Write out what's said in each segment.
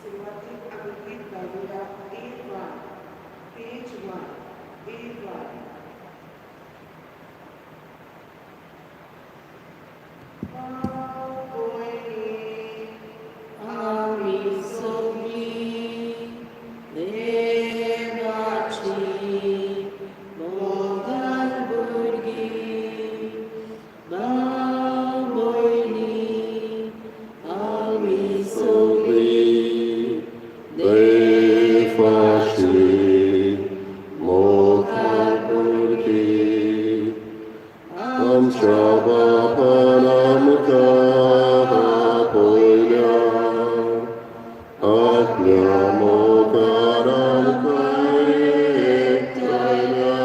सुरवातीक आमी गीत गावया A one, page one, A one. आमी सगळीं देवाची मोगान भुरगीं, भाव भयणी आमी सगळीं देवाची मोगाळ भुरगीं, आमच्या बापान आमकां आपयल्या, आपल्या मोगान आमकां एकठांयल्या,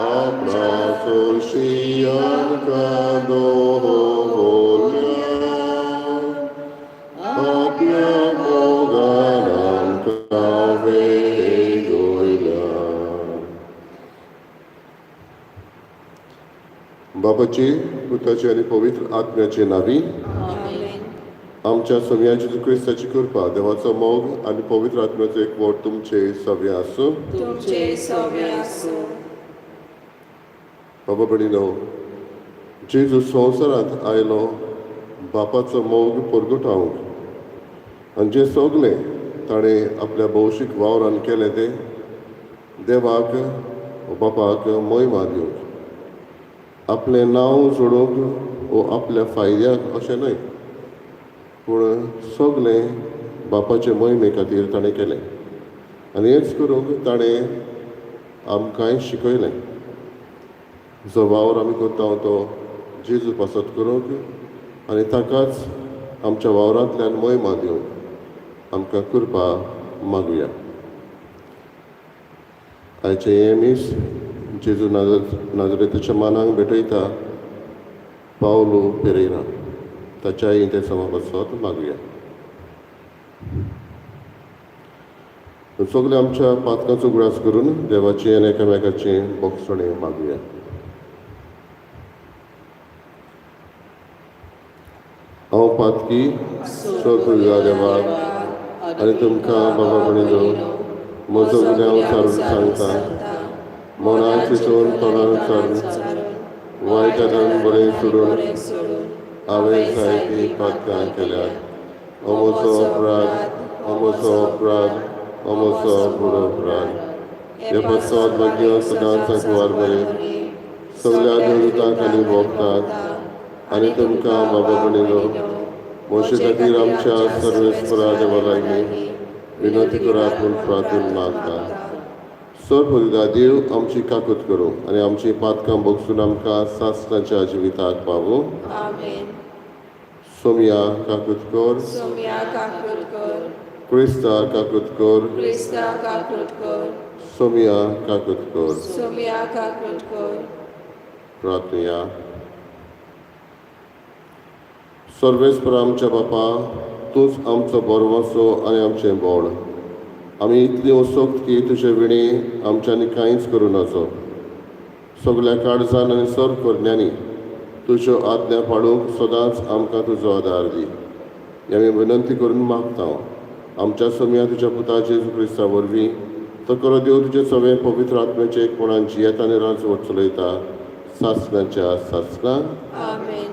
आपणा सरशीं आमकां दवरल्या, आपल्या मोगान आमकां वेगळयल्या. बापाची, पुताची आनी पवित्र आत्म्याचे नांवी. आमेन. आमच्या सोमया जेजू क्रिस्ताची कृपा, देवाचो मोग आनी पवित्र आत्म्याचो एकवट तुमचे सगळे आसूं. तुमचे सगळे आसूं. बाबा भयणीनो, जेजू संवसारांत आयलो बापाचो मोग परगटावंक आनी जें सगलें ताणें आपल्या भौशीक वावरान केलें तें देवाक, बापाक महिमा दिवंक, आपलें नांव जोडूंक वो आपल्या फायद्याक अशें न्हय, पूण सगलें बापाचे मोहिमे खातीर ताणें केलें आनी हेंच करूंक ताणें आमकांय शिकयलें. जो वावर आमी करता तो जेजू पासत करूंक आनी ताकाच आमच्या वावरांतल्यान मोहिमा दिवंक आमकां कृपा मागुया. आयचें हें मीस जेजू नाजरेताच्या मानांक भेटयता पावलो पेरेरा, ताच्याय तें समापासत मागुया. सगळे आमच्या पातकांचो उगडास करून देवाची आनी एकामेकाची बोगसणे मागुया. हांव पातकी सर्व देवाक आनी तुमकां बाबा भयणीनो म्हजो गुन्यांव सारून सांगता. मनान चिंतून, तोंडान उच्चारून, वायट आनी बरें सोडून हांवें जायतीं पातकां केल्यात. हो म्हजो अपराध, हो म्हजो अपराध, हो म्हजो व्हड अपराध. हे पासत भाग्य सदांच कुंवार मरिये, सगल्या देवदूतांक आनी भोगतात आनी तुमकां बाबा भयणीनो म्हजे खातीर आमच्या सर्वेस्परा देवा लागीं विनंती करात म्हूण प्रार्थून मागता. सर्व देव आमची काकूत करूं आनी आमची पातकां भोगसून आमकां सासणाच्या जिविताक पावूं. आमेन. सोमया काकूत कर. सोमया काकूत कर. क्रिस्ता काकूत कर. क्रिस्ता काकूत कर. सोमया काकूत कर. सोमया काकूत कर. प्रार्थुया. सर्वेस्पर आमच्या बापा, तूंच आमचो भरवंसो आनी आमचें बळ. आमी इतली वसोक्त की तुजे विणे आमच्यांनी कांयच करूं नजो. सगल्या काळजान आनी सर करण्यांनी तुज्यो आज्ञा पाळूंक सदांच आमकां तुजो आदार दी, ही आमी विनंती करून मागता आमच्या सोमया तुज्या पुता जेजू क्रिस्ता वरवीं. तो खरो देव तुजे सगळे पवित्र आत्म्याचे एकपणान जियेता आनी राजवट चलयता सासणाच्या सासणां. आमेन.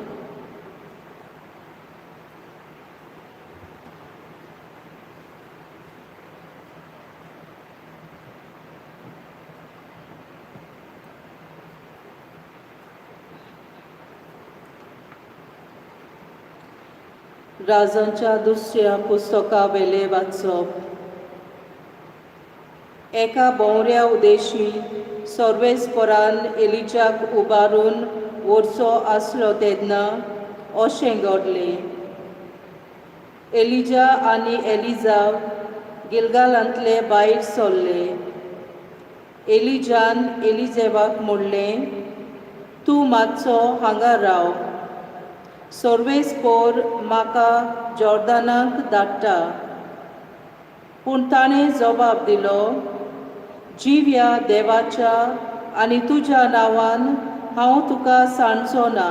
राजांच्या दुसऱ्या पुस्तका वेले वाचप. एका भोंवऱ्या उदेशी सर्वेस्परान एलिजाक उबारून व्हरचो आसलो तेन्ना अशें घडलें. एलिजा आनी एलिजा गिलगालांतले भायर सरले. एलिजान एलिजेवाक म्हणलें, तूं मातसो हांगा राव, सर्वेस्पोर म्हाका जॉर्दनाक धाडटा. पूण ताणें जबाब दिलो, जिव्या देवाच्या आनी तुज्या नांवान हांव तुका सांडचो ना.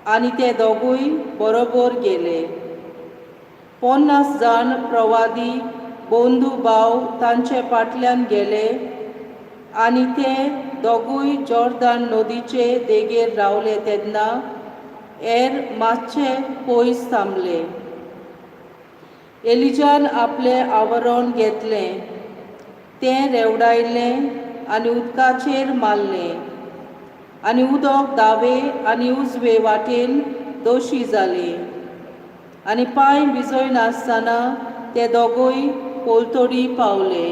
आनी ते दोगूय बरोबर गेले. 50 जाण प्रवादी बंधू भाव तांचे फाटल्यान गेले आनी ते दोगूय जॉर्दान नदीचे देगेर रावले तेन्ना हेर मातशे पयस थांबले. एलिजान आपलें आवरण घेतलें, तें रेवडायलें आनी उदकाचेर मारलें आनी उदक दावे आनी उजवे वाटेन दोशी जालें आनी पांय भिजयनासतना ते दोगूय पोलतोडी पावले.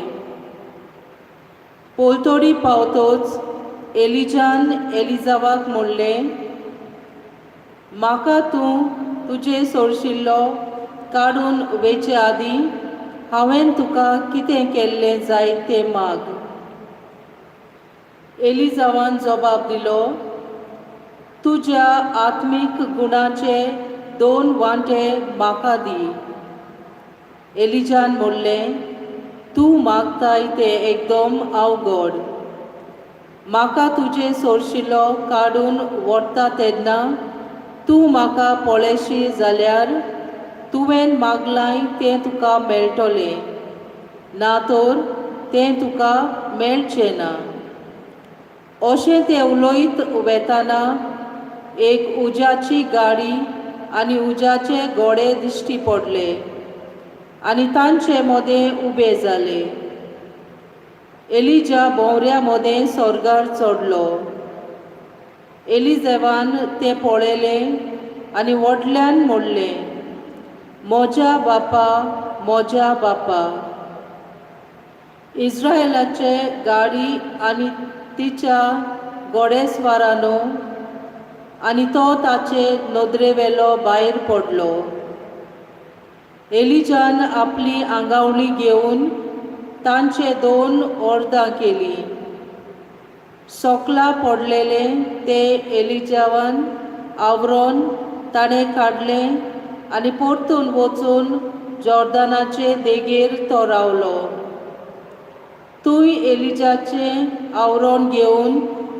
पोलतोडी पावतोच एलिजान एलिजावाक म्हणलें, म्हाका तूं तुजें सोरशिल्लो काडून वेचे आदीं हांवें तुका कितें केल्लें जाय तें माग. एलिजावान जबाब दिलो, तुज्या आत्मीक गुणाचे 2 वांटे म्हाका दी. एलिजान म्हणलें, तूं मागताय तें एकदम अवघड. म्हाका तुजें सोरशिलो काडून व्हरता तेन्ना तूं म्हाका पळयशी जाल्यार तुवें मागलाय तें तुका मेळटलें, ना तर तें तुका मेळचें ना. अशें तें उलयत वेताना एक उज्याची गाडी आनी उज्याचे घोडे दिश्टी पडले आनी तांचे मदें उबे जाले. एलिजा भोंवऱ्या मदें स्वर्गार चडलो. एलिजेवान तें पळयलें आनी व्हडल्यान म्हणलें, म्हज्या बापा, म्हज्या बापा. इस्रायलाचे गाडी आनी तिच्या घोडेस्वारानो. आनी तो ताचे नदरेवेलो भायर पडलो. एलिजान आपली आंगावणी घेवन तांचे 2 अर्दां केलीं. सोकला पडलेलें तें एलिजावान आवरोन ताणें काडलें आनी परतून वचून जॉर्दानाचे देगेर तो रावलो. थंय एलिजाचें आवरण घेवन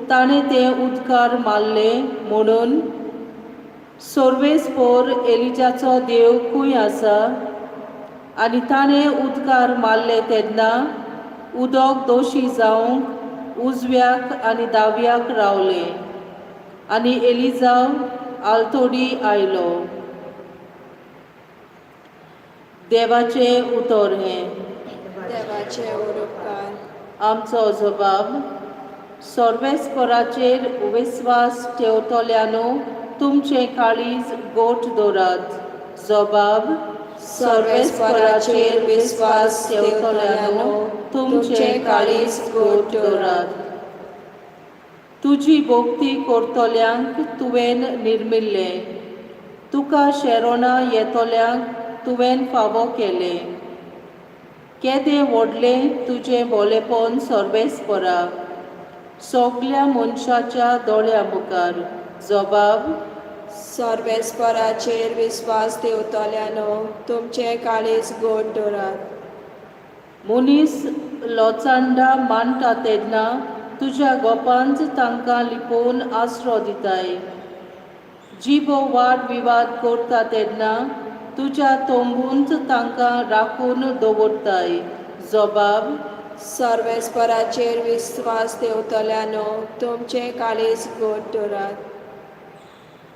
ताणें तें उदकार मारलें म्हणून सर्वेस्पोर एलिजाचो देव खंय आसा. आनी ताणें उदकार मारलें तेन्ना उदक दोशी जावंक उजव्याक आनी दाव्याक रावलें आनी एलिजाव आलतोडी आयलो. देवाचें उतर हें. देवाचे उपकार. आमचो जबाब, सर्वेस्पराचेर विस्वास ठेवतल्यानो तुमचें काळीज गोट दवरात. जबाब, सर्वेस्पराचेर विस्वास ठेवतल्यानो तुमचें काळीज गोट दवरात. तुजी भक्ती करतल्यांक तुवें निर्मिल्लें, तुका शेरोणा येतल्यांक तुवें फावो केलें. केदें व्हडलें तुजें भोलेपण सर्वेस्परा, सगल्या मनशाच्या दोळ्या मुखार. जबाब, सर्वेस्पराचेर विस्वास ठेवतल्यानो तुमचें काळीज गोड दवरात. मनीस लोचांडा मांडटा तेन्ना तुज्या गोपांत तांकां लिपोवन आसरो दिताय. जिबो वाद विवाद करता तेन्ना तुज्या तंबूंत तांकां राखून दवरताय. जबाब, सर्वेस्पराचेर विस्वास ठेवतल्यानो तुमचें काळीज गोड दवरात.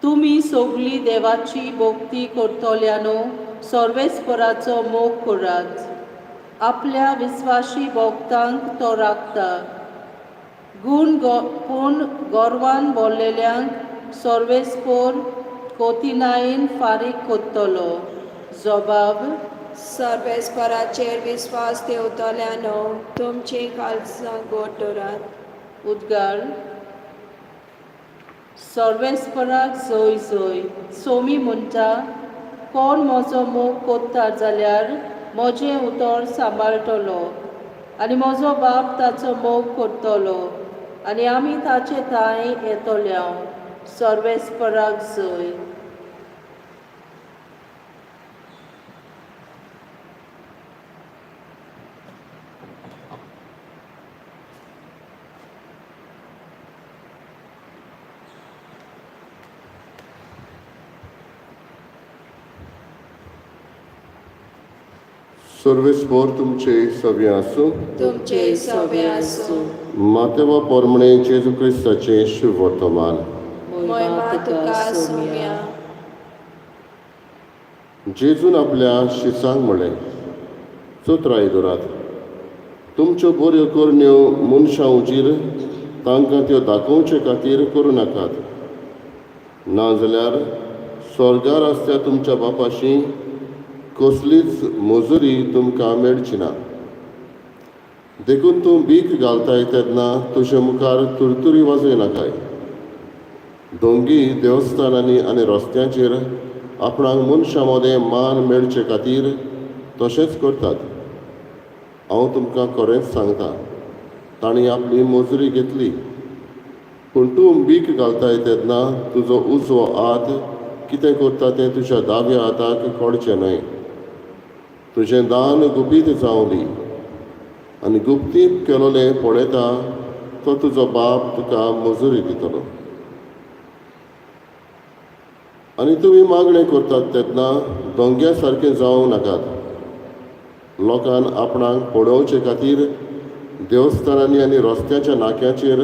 तुमी सगळीं देवाची भक्ती करतल्यानो सर्वेस्पराचो मोग करात. आपल्या विस्वाशी भक्तांक तो राखता. गुण पूण गोरवान बोल्लेल्यांक सर्वेस्पोर कोतिनायेन फारीक करतलो. जबाब, सर्वेस्पराचेर विस्वास ठेवतल्यानो तुमचीं काळजां गोड दवरात. उद्गार, सर्वेस्पराक जय जय. सोमी म्हणटा, कोण म्हजो मोग कोत्ता जाल्यार म्हजें उतर सांबाळटलो आनी म्हजो बाप ताचो मोग करतलो आनी आमी ताचे थांय येतले. हांव सर्वेस्पराक जय. सर्वेस्पोर तुमचे सगळें आसूं. तुमचे सवे आसूं. मातेवा पोरमणे जेजू क्रिस्ताचें शुभ वर्तमान. मोयमा तुका सोम्या. जेजून आपल्या शिसांक म्हणलें, चतुराय दवरात, तुमच्यो बऱ्यो करण्यो मनशां उजीर तांकां त्यो दाखोवचे खातीर करूं नाकात, नाजाल्यार स्वर्गार आसल्या तुमच्या बापाशी कसलीच मजुरी तुमकां मेळची ना. देखून तूं भीक घालताय तेन्ना तुजे मुखार तुरतुरी वाजय नाकाय. दोंगी देवस्थानांनी आनी रस्त्यांचेर आपणाक मनशां मदें मान मेळचे खातीर तशेंच करतात. हांव तुमकां खरेंच सांगता, तांणी आपली मजुरी घेतली. पूण तूं भीक घालताय तेन्ना तुजो उजवो हात कितें करता तें तुज्या दाव्या हाताक कळचें न्हय. तुजें दान गुपीत जावं दी आनी गुप्तीत केलोलें पळयता तो तुजो बाप तुका मजुरी दितलो. आनी तुमी मागणें करतात तेन्ना दोंग्या सारकें जावं नाकात. लोकान आपणाक पळोवचे खातीर देवस्थानांनी आनी रस्त्याच्या नाक्याचेर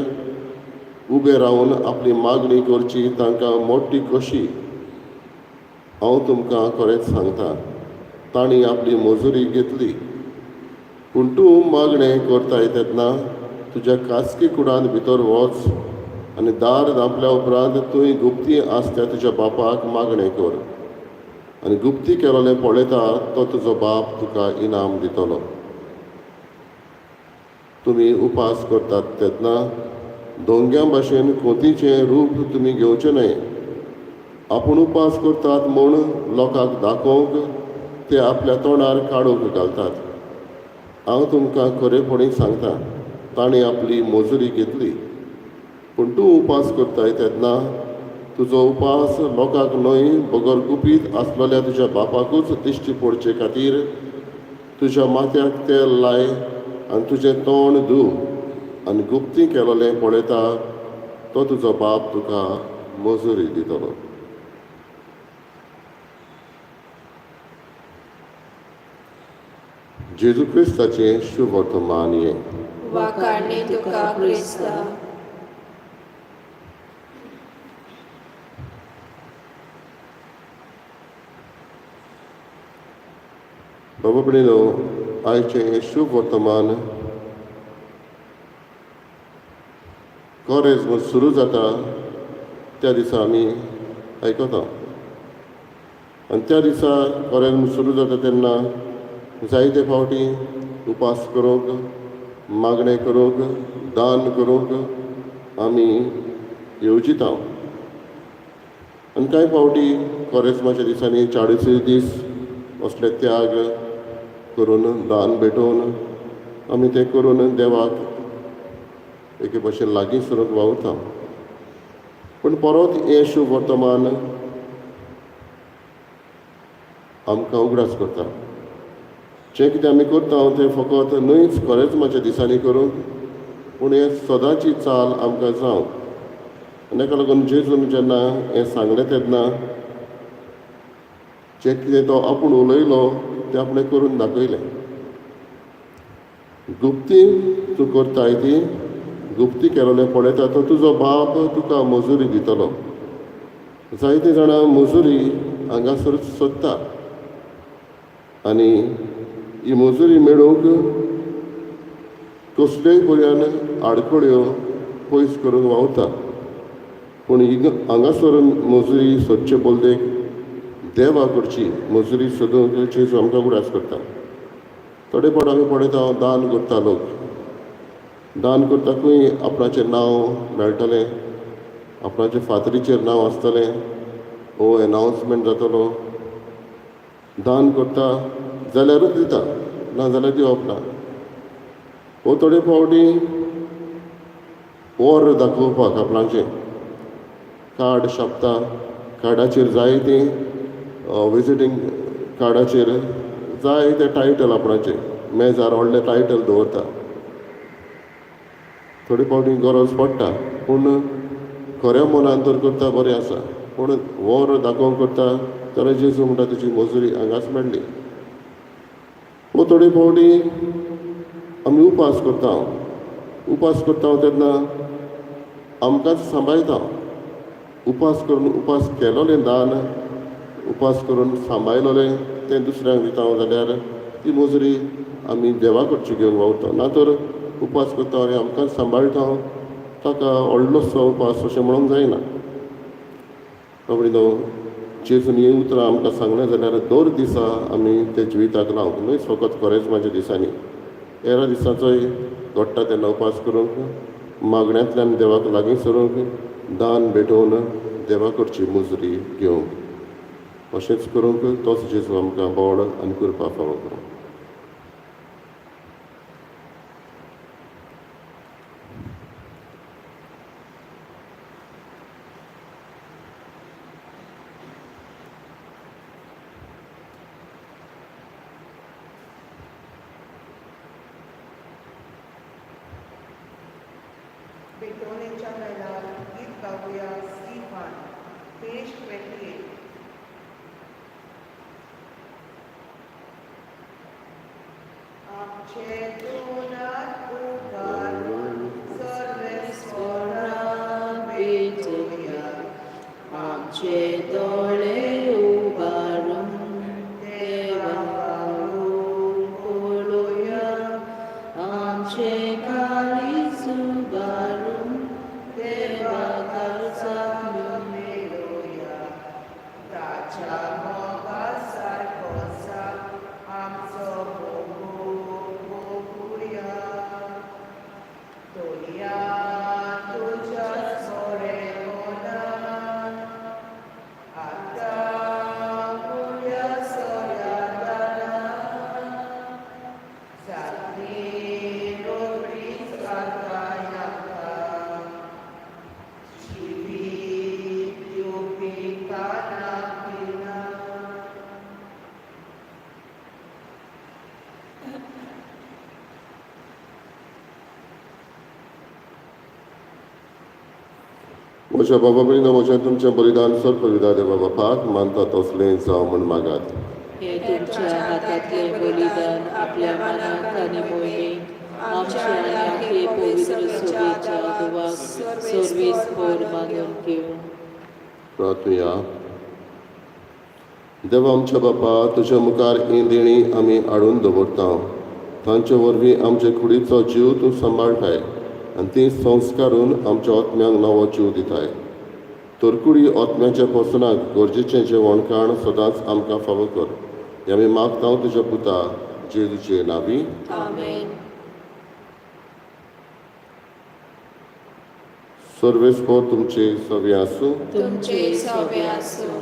उबे रावन आपली मागणी करची तांकां मोटी कशी. हांव तुमकां खरेंच सांगता, तांणी आपली मजुरी घेतली. पूण तूं मागणें करताय तेन्ना तुज्या खासगी कुडांत भितर वच आनी दार धांपल्या उपरांत तुवें गुप्ती आसल्या तुज्या बापाक मागणें कर आनी गुप्ती केलोलें पळयता तो तुजो बाप तुका इनाम दितलो. तुमी उपास करतात तेन्ना दोंग्यां भाशेन कोतीचें रूप तुमी घेवचें न्हय. आपूण उपास करतात म्हूण लोकांक दाखोवंक ते आपल्या तोंडार काडूंक घालतात. हांव तुमकां खरेपणी सांगता, तांणी आपली मजुरी घेतली. पूण तूं उपास करताय तेन्ना तुजो उपास लोकांक न्हय बगर गुपीत आसलेल्या तुज्या बापाकूच दिश्टी पडचे खातीर तुज्या माथ्याक तेल लाय आनी तुजें तोंड धू आनी गुप्ती केलोलें पळयता तो तुजो बाप तुका मजुरी दितलो. जेजू क्रिस्ताचें शुभ वर्तमान हें. वाखाणणी तुका क्रिस्ता. बाबा भयणीनो, आयचें हें शुभ वर्तमान कोरेज्म सुरू जाता त्या दिसा आमी आयकता आनी त्या दिसा कोरेज्म सुरू जाता तेन्ना जायते फावटी उपास करूंक, मागणें करूंक, दान करूंक आमी येवजिता. आनी कांय फावटी कोरेज्माच्या दिसांनी 40 दीस असले त्याग करून दान भेटोवन आमी तें करून देवाक एके भशेन लागीं सरूंक वावुरता. पूण परत हें शुभ वर्तमान आमकां उगडास करता. जें कितें आमी करता तें फकत न्हयच कोरेज्माच्या दिसांनी करूंक, पूण हें सदांची चाल आमकां जावं. आनी ताका लागून जेजून जेन्ना हें सांगलें तेन्ना जें कितें तो आपूण उलयलो तें आपणें करून दाखयलें. गुप्ती तूं करताय ती गुप्ती केलोलें पळयता तो तुजो बाप तुका मजुरी दितलो. जायते जाणां मजुरी हांगासरूच सोदता आनी ही मजुरी मेळोवंक कसल्योय पर्यान आडखळ्यो पयस करून वावता. पूण ही हांगासर मजुरी सोदचे बदलेक देवा कडची मजुरी सोदूंक जेजू आमकां उगडास करता. थोडे फावट आमी पळयता दान करता लोक, दान करताकूय आपणाचें नांव मेळटलें, आपणाचें फातरीचेर नांव आसतलें, हो एनावन्समेंट जातलो. दान करता जाल्यारूच दिता, ना जाल्यार दिवप ना. हो थोडे फावटी वर दाखोवपाक आपणाचें कार्ड छापता, कार्डाचेर जाय तें विजिटींग कार्डाचेर जाय तें टायटल आपणाचें मेजार व्हडलें टायटल दवरता. थोडे फावटी गरज पडटा, पूण खऱ्या मनान तर करता बरें आसा, पूण वर दाखोवंक करता जाल्यार जेजू म्हणटा तुजी मजुरी हांगाच मेळ्ळी. वो थोडे फावटी आमी उपास करता. उपास करता तेन्ना आमकांच सांबाळटा. उपास करून उपास केलोलें दान, उपास करून सांबाळलोलें तें दुसऱ्यांक दिता जाल्यार ती मोजरी आमी देवा कडची घेवन वावता. ना तर उपास करता आनी आमकांच सांबाळटा ताका व्हडलोसो उपास अशें म्हणूंक जायना. बाबडीनो, जेजून हीं उतरां आमकां सांगलें जाल्यार दर दिसा आमी ते जिविताक लावंक न्हय फकत कोरेज्माच्या दिसांनी, हेर दिसांचोय घडटा तेन्ना उपास करूंक, मागण्यांतल्यान देवाक लागीं सरूंक, दान भेटोवन देवा कडची मुजरी घेवंक, अशेंच करूंक तोच जेजू आमकां बळ आनी कृपा फावो करूं. बेटोनेच्या मेलार गीत गावया C1, page 28. आमचे दोनात उबारून सर्वेस्परा भेटोया, आमचे दोळे उबारून देवा पळोवया, आमचे काळीज उबारून देवा काळजान मेळोया, ताच्या मोगा सारको आमचो मोग मोगुया, तोलया तुज्या सोरेपणान आतां फुडल्या सगळ्या दानान जातली रोखडीच आतां आमकां जिवीत दिवपी खाणां पिणां. म्हज्या बाबा भयणीनो, म्हजें तुमचें बलिदान सर्व देवा बापाक मानता तसलें जावं म्हूण मागात. हे तुमच्या हातांतलें बलिदान आपल्या मनाक आनी मोहिमेक आमच्या आनी आपले पवित्र सभेच्या देवाक सर्वेस्पर मानून घेवं. प्रार्थुया. देवा आमच्या बापा, तुज्या मुखार हीं देणीं आमी हाडून दवरता. तांचे वरवीं आमचे कुडीचो जीव तूं सांबाळटाय आनी ती संस्कारून आमच्या आत्म्यांक नवो जीव दिताय. तर कुडी आत्म्याच्या पोसणाक गरजेचें जेवण खाण सदांच आमकां फावो कर. हें आमी मागता तुज्या पुता जेजूचे नांवी. आमेन. सर्वेस्पर तुमचे सवे आसूं. तुमचे सवे आसूं.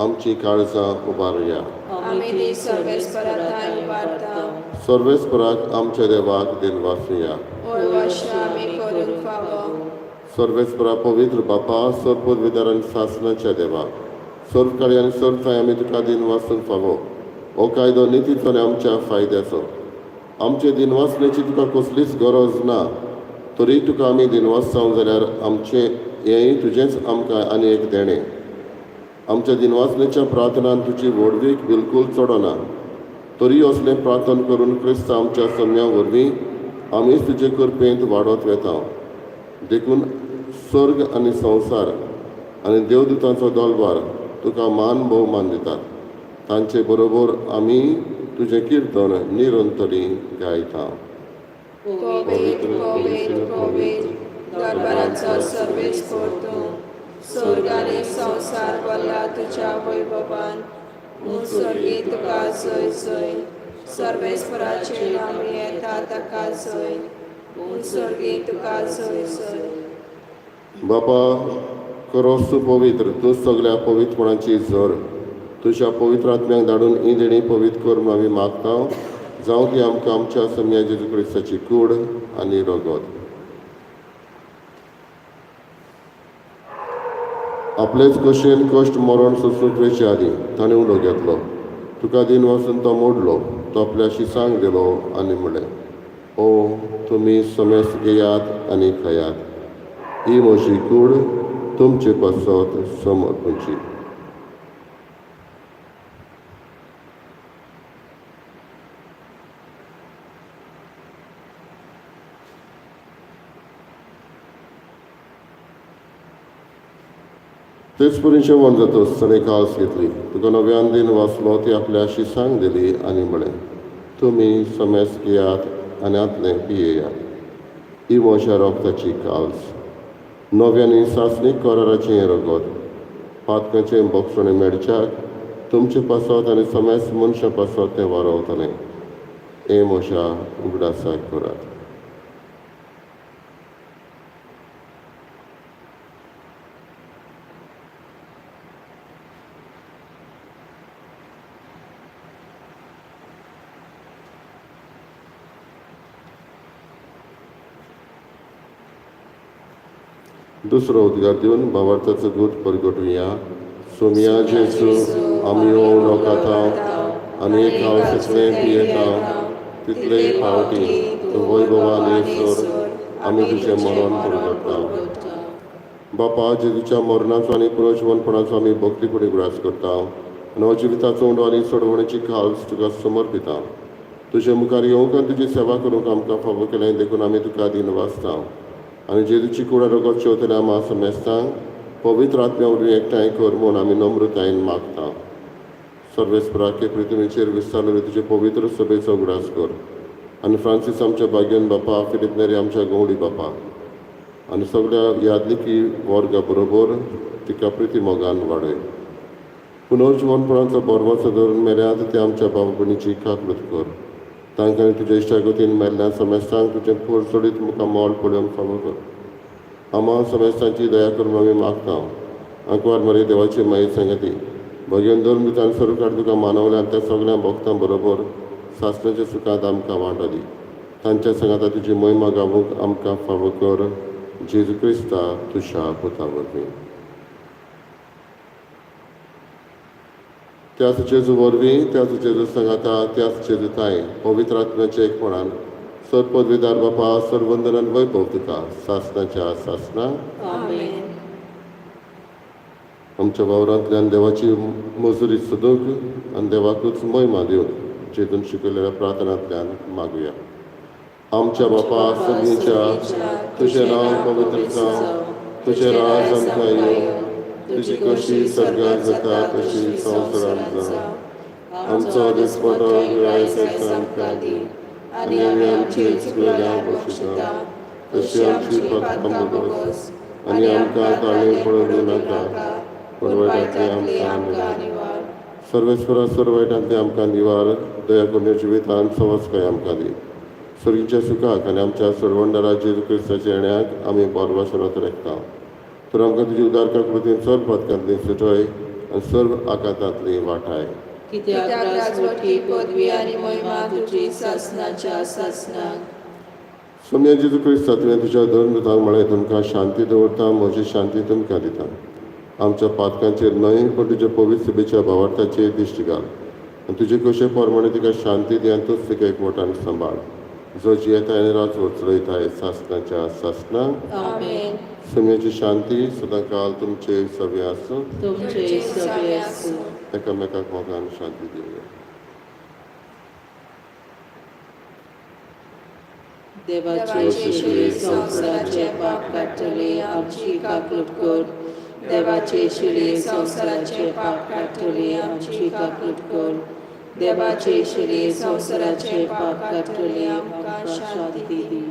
आमची काळजां उबारुया. आमी ती सर्वेस्परा उबारता. सर्वेस्पराक आमच्या देवाक दिनवासुया. ओळवशा आमी करूंक फावो. सर्वेस्परा पवित्र बापा, सर्वपदवीदार आनी सासणाच्या देवा, सर्व काळी आनी सर्व ठांय आमी तुका दिनवासूंक फावो. हो कायदो नितीचो आनी आमच्या फायद्याचो. आमचे दिनवासण्याची तुका कसलीच गरज ना, तरी तुका आमी दिनवास जावं जाल्यार आमचें हेंय तुजेंच आमकां आनी एक देणें. आमच्या दिनवासण्याच्या प्रार्थनान तुजी व्हडवीक बिलकूल चडना, तरी असलें प्रार्थना करून क्रिस्त आमच्या सम्या वरवीं आमीच तुजे कृपेंत वाडत वेता. देखून स्वर्ग आनी संवसार आनी देवदूतांचो दलबार तुका मान भोवमान दितात. तांचे बरोबर आमी तुजें किर्तन निरंतरी गायता. पवित्र पवित्र पवित्र दरबाराचो सर्वेस्पर तूं, स्वर्ग आनी संवसार भरला तुज्या वैभवान. स्वर्गी तुका जय जय. सर्वेस्पराचे नामी येता ताका जय. स्वर्गी तुका जय जय. बापा, खरोच तूं पवित्र, तूं सगळ्या पवित्रपणाची झर. तुज्या पवित्र आत्म्याक धाडून ही देणी पवित्र कर म्हूण आमी मागता. जावं ती आमकां आमच्या सम्या जेजू क्रिस्ताची कूड आनी रगत. आपलेच कशेन कश्ट मरण सोंसूंक वेचे आदीं ताणें उलो घेतलो, तुका दिनवासून तो मोडलो, तो आपल्या शिसांक दिलो आनी म्हणलें, ओ तुमी समेस्त घेयात आनी खायात. ही म्हजी कूड तुमचे पासत समर्पणची. तेच परी जेवण जातच ताणें कास घेतली, तुका नव्यान दिन वाचलो, ती आपल्या शिसांक दिली आनी म्हळें, तुमी समेस्त घेयात आनी हांतलें पियेयात. ही म्हज्या रोगताची काल्स, नव्यानी सासणीक कराराचें हें रगत, पातकाचें बोगसणें मेळच्याक तुमचे पासत आनी समेस्त मनशां पासत तें वारवतलें. हें म्हज्या उगडासाक करात. दुसरो उद्गार दिवन भावार्थाचो गूट परगटुया. सोमया जेजू, आमी उणो खाता आनी एक हांव तितलें पियेता तितले फावटी तूं वैभवान येसर आमी तुजें मरण परगट्टा. बापा, जेजूच्या मरणाचो आनी पुनर्जिवनपणाचो आमी भक्तीपणी उगडास करता आनी जिविताचो उंडो आनी सोडवणेची खाल्स तुका समर्पिता. तुजे मुखार येवंक आनी तुजी सेवा करूंक आमकां फावो केलें देखून आमी तुका दिनवासता. आनी जेजूची कुडा रगत शेवतल्या आमा समेस्तांक पवित्र आत्म्या वरवीं एकठांय कर म्हूण आमी नम्रतायेन मागता. सर्वेस्पराके पृथ्वीचेर विस्तारलेले तुजे पवित्र सभेचो उगडास कर आनी फ्रांसीस आमच्या भाग्यन बापा, फिलीप नेरी आमच्या गवळी बापा आनी सगळ्या यादलिकी वर्गा बरोबर तिका प्रिती मोगान वाडय. पुनर्जिवनपणाचो बरवाचो धरून मेल्यात ते आमच्या बाबा भयणीची काकूत कर. तांकां तुज्या इश्टागतीन मेल्ल्या समेस्तांक तुजें पोर सोडीत मुखार मोल पळोवंक फावो कर. आमा समेस्तांची दया करून आमी मागता. आंकवार मरे देवाची माई सांगती भगेन दोन मित्रान स्वरुपार तुका मानवल्या त्या सगळ्या भक्तां बरोबर सासणाच्या सुखांत आमकां वांटो दी. तांच्या सांगाता तुजी महिमा गावूंक आमकां फावो कर. जेजू क्रिस्ता तुज्या पुता वरवीं. त्याच जेजू वरवीं, त्याच जेजू सांगाता, त्याच जेजू ताय पवित्र आत्म्याच्या एकपणान सर पदवीदार बापा, सर वंदनान वैभव तुका सासणाच्या सासणा. आमेन. आमच्या वावरांतल्यान देवाची मजुरी सोदूंक आनी देवाकूच महिमा दिवंक जेजून शिकयलेल्या प्रार्थनांतल्यान मागुया. आमच्या बापा सगळींच्या, तुजें नांव पवित्र जावं, तुजें राज आमकां येवं, तुजी कशी स्वर्गांत जाता तशी संवसारांत जावं. आमचो दिसपटो आयज आमकां दी आनी आमी आमची चुकलेल्या बक्षिता तशी आमची पातकां भोगोस आनी आमकां ताळें पडूं नाका, पूण वायटांतले आमकां निवार. सर्वेस्परा सर्व वायटांतले आमकां निवार. दया करून जिवितान सवस्काय आमकां दी. सर्गीच्या सुखाक आनी आमच्या सर्वंडरा जेजू क्रिस्ताच्या येण्याक आमी बोरवासनात रेखता. तर आमकां तुजी उदार कृतीन सर्व पातकांतली सुटय आनी सर्व आकांतांतली वाठाय. कित्याक राजवटी, पदवी आनी महिमा तुजी सासणाच्या सासणाक. सोम्या जेजू क्रिस्ता, तुवें तुज्या धर्मदूतांक म्हळें, तुमकां शांती दवरता, म्हजी शांती तुमकां दिता. आमच्या पातकांचेर न्हय पूण तुज्या पवित्र सभेच्या भावार्थाचेर दिश्टी घाल आनी तुजे कशे प्रमाणे तिका शांती दी आनी तूच तिका एकवटान सांबाळ, जो जियेता आनी राजवट चलयताय सासणाच्या सासणाक. आमेन. सोम्याची शांती सदांकाल तुमचे सगळे आसूं. तुमचे सगळे आसूं. एकामेकाक मोगान शांती दिवया. देवाचे शिले संवसाराचे पाप काडटले, आमची काकूट कर. देवाचे शिले संवसाराचे पाप काडटले, आमची काकूट कर. देवाचे शिले संवसाराचे पाप काडटले, आमकां शांती दी.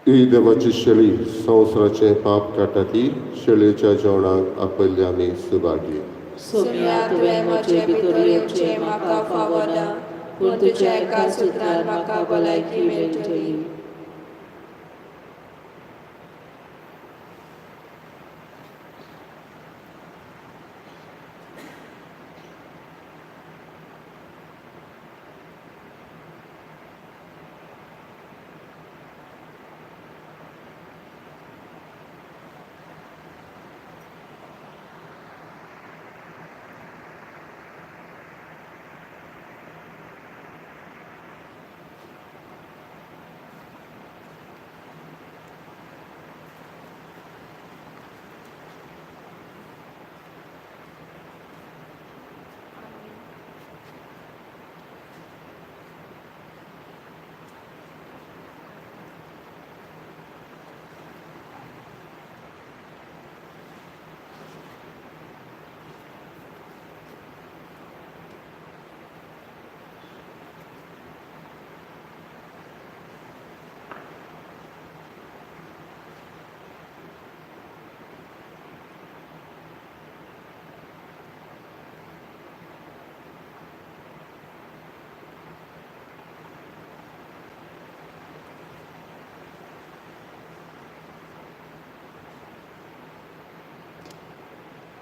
ही देवाची शेळी संवसाराचें पाप काडटा ती शेळयेच्या जेवणाक आपयल्ली आमी सुभागी. सोम्या, तुवें म्हजे भितर येवचें म्हाका फावना, पूण तुज्या एका सुत्रान म्हाका भलायकी मेळटली.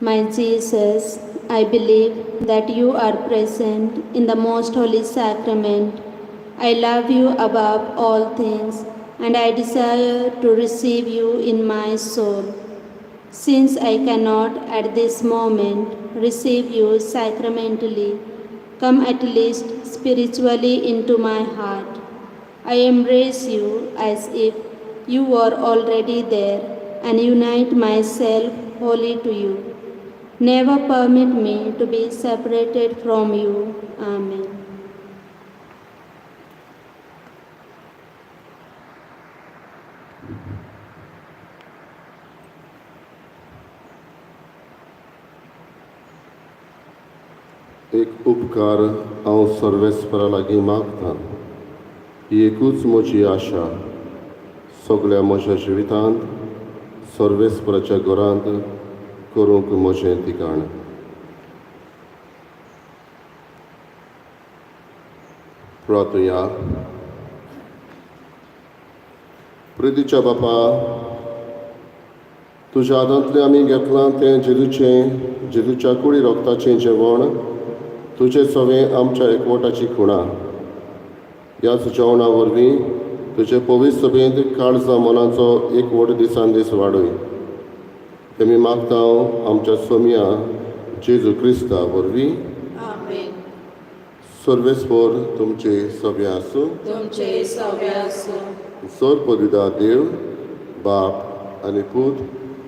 My Jesus, I believe that you are present in the most holy sacrament. I love you above all things, and I desire to receive you in my soul. Since I cannot at this moment receive you sacramentally, come at least spiritually into my heart. I embrace you as if you were already there and unite myself wholly to you. Never permit me to be separated from you. Amen. एक उपकार हांव सर्वेस्परा लागीं मागता. ही एकूच म्हजी आशा, सगळ्या म्हज्या जिवितांत सर्वेस्पराच्या घरांत करूंक म्हजें ठिकाण. प्रार्थुया. प्रितीच्या बापा, तुज्या हातांतलें आमी घेतलां तें जेजूचें, जेजूच्या कुडी रोगताचें जेवण तुजें सवें आमच्या एकवटाची खुणा. ह्याच जेवणा वरवीं तुजे पवित्र सभेंत काळजा मनाचो एकवट दिसान दीस वाडय. ते आमी मागता आमच्या सोमया जेजू क्रिस्ता वरवीं. आमेन. सर्वेस्पर तुमचे सभे आसूं. तुमचे सवे आसूं. सर पवित्र देव बाप आनी पूत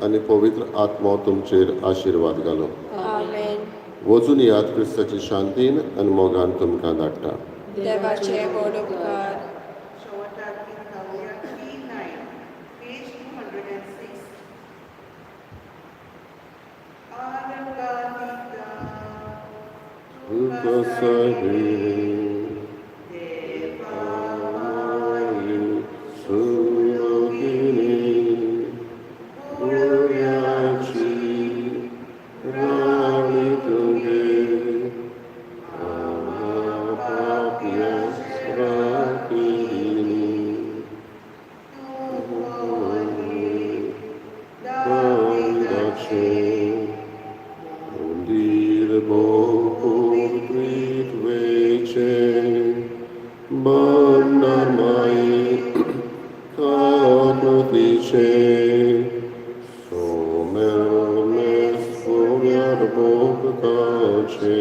आनी पवित्र आत्मो तुमचेर आशिर्वाद घालूं. आमेन. वचून यात, क्रिस्ताची शांतीन आनी मोगान तुमकां धाडटा. देवाचे व्हड उपकार. शेवटाक गीत गावया 39, page 206. आरंगा दिता तुका सगळें देवा सुयोगिनी गुळव्याची राणी तुगे आम्हा पापयां राखिणी दाविदाचे मंदीर पृथ्वेचे भांडार माये काकृतीचे सोमेस भोगताचे.